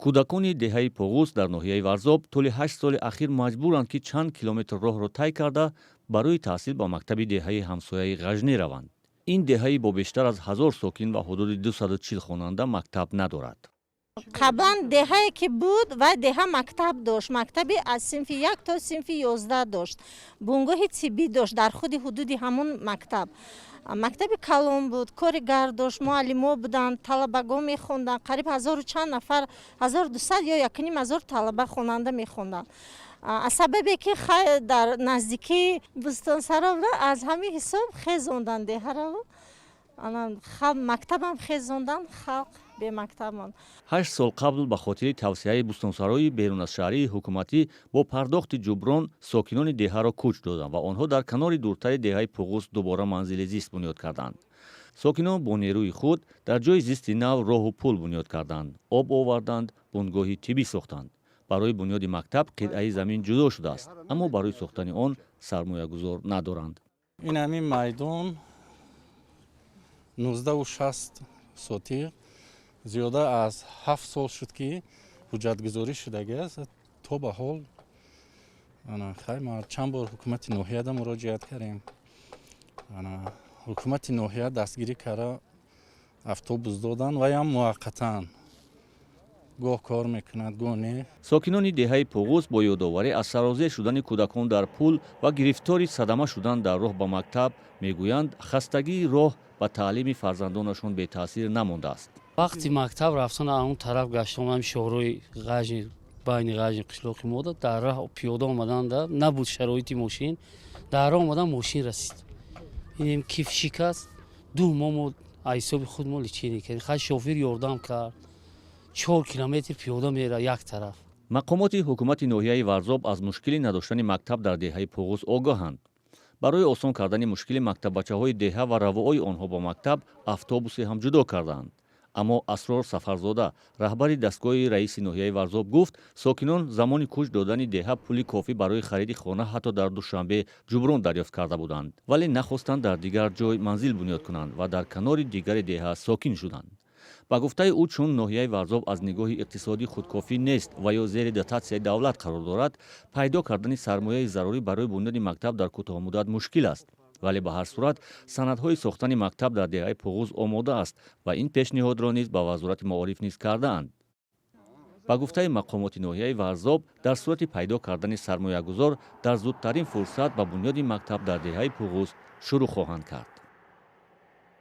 Кӯдакони деҳаи Поғуз дар ноҳияи Варзоб тӯли 8 соли ахир маҷбуранд, ки чанд километр роҳро тай карда, барои таҳсил ба мактаби деҳаи ҳамсояи Ғажнӣ раванд. Ин деҳаи бо бештар аз 1000 сокин ва ҳудуди 240 хонанда мактаб надорад. Қаблан деҳае ки буд, вай деҳа мактаб дошт. Мактаби аз синфи 1 то синфи 11 дошт, бунгоҳи тиббӣ дошт. Дар худи ҳудуди ҳамон мактаб мактаби калон буд, коригар дошт, муаллимо буданд, талабагон мехонданд. Қариб ҳазору чанд нафар, 1200 ё 1500 талаба, хонанда мехонданд. Аз сабабе ки дар наздикии Бӯстонсаро, аз ҳамин ҳисоб хезонданд деҳаро, мактабам хезонданд, халқ бемактаб монд. 8 сол қабл ба хотири тавсеаи бӯстонсарои берун аз шаҳрии ҳукуматӣ бо пардохти ҷуброн сокинони деҳаро кӯч доданд ва онҳо дар канори дуртари деҳаи Пуғуз дубора манзили зист бунёд карданд. Сокинон бо нерӯи худ дар ҷои зисти нав роҳу пул бунёд карданд, об оварданд, бунгоҳи тиббӣ сохтанд. Барои бунёди мактаб қитъаи замин ҷудо шудааст, аммо барои сохтани он сармоягузор надоранд. Ин ҳамин майдон 19,6 сотих зиёда аз 7 сол шуд, ки ҳуҷҷатгузорӣ шудагиаст, то ба ҳол хай ма чанд бор ҳукумати ноҳияда муроҷиат кардем. Ҳукумати ноҳия дастгирӣ карда, автобус додан, ваям муваққатан, гоҳ кор мекунад, гоҳ не. Сокинони деҳаи Пуғуз бо ёдоварӣ аз сарозер шудани кӯдакон дар пул ва гирифтори садама шудан дар роҳ ба мактаб мегӯянд, хастагии роҳ ба таълими фарзандонашон бетаъсир намондааст. Вақти мактаб рафтан, он тараф гаштам, ҳами шоҳрои Ғажни, байни Ғажни қишлоқи мода, дар раҳ пиёда омаданда набуд шароити мошин. Дар роҳ омадан мошин расид, инем киф шикаст. 2 моҳ мо аз ҳисоби худ мо лечение кардем. Хай, шофир ёрдам кард. 4 километр пиёда мера як тараф. Мақомоти ҳукумати ноҳияи Варзоб аз мушкили надоштани мактаб дар деҳаи Пуғуз огоҳанд. Барои осон кардани мушкили мактаббачаҳои деҳа ва равои онҳо ба мактаб автобусе ҳам ҷудо кардаанд. Аммо Асрор Сафарзода, раҳбари дастгоҳи раиси ноҳияи Варзоб, гуфт, сокинон замони кӯч додани деҳа пули кофӣ барои хариди хона ҳатто дар Душанбе ҷуброн дарёфт карда буданд, вале нахостанд дар дигар ҷой манзил бунёд кунанд ва дар канори дигари деҳа сокин шуданд. Ба гуфтаи ӯ, чун ноҳияи Варзоб аз нигоҳи иқтисодӣ худкофӣ нест ва ё зери дотатсияи давлат қарор дорад, пайдо кардани сармояи зарурӣ барои бунёди мактаб дар кӯтоҳмуддат мушкил аст. Вале ба ҳар сурат санадҳои сохтани мактаб дар деҳаи Пуғуз омода аст ва ин пешниҳодро низ ба Вазорати маориф низ кардаанд. Ба гуфтаи мақомоти ноҳияи Варзоб, дар сурати пайдо кардани сармоягузор дар зудтарин фурсат ба бунёди мактаб дар деҳаи Пуғуз шурӯъ хоҳанд кард.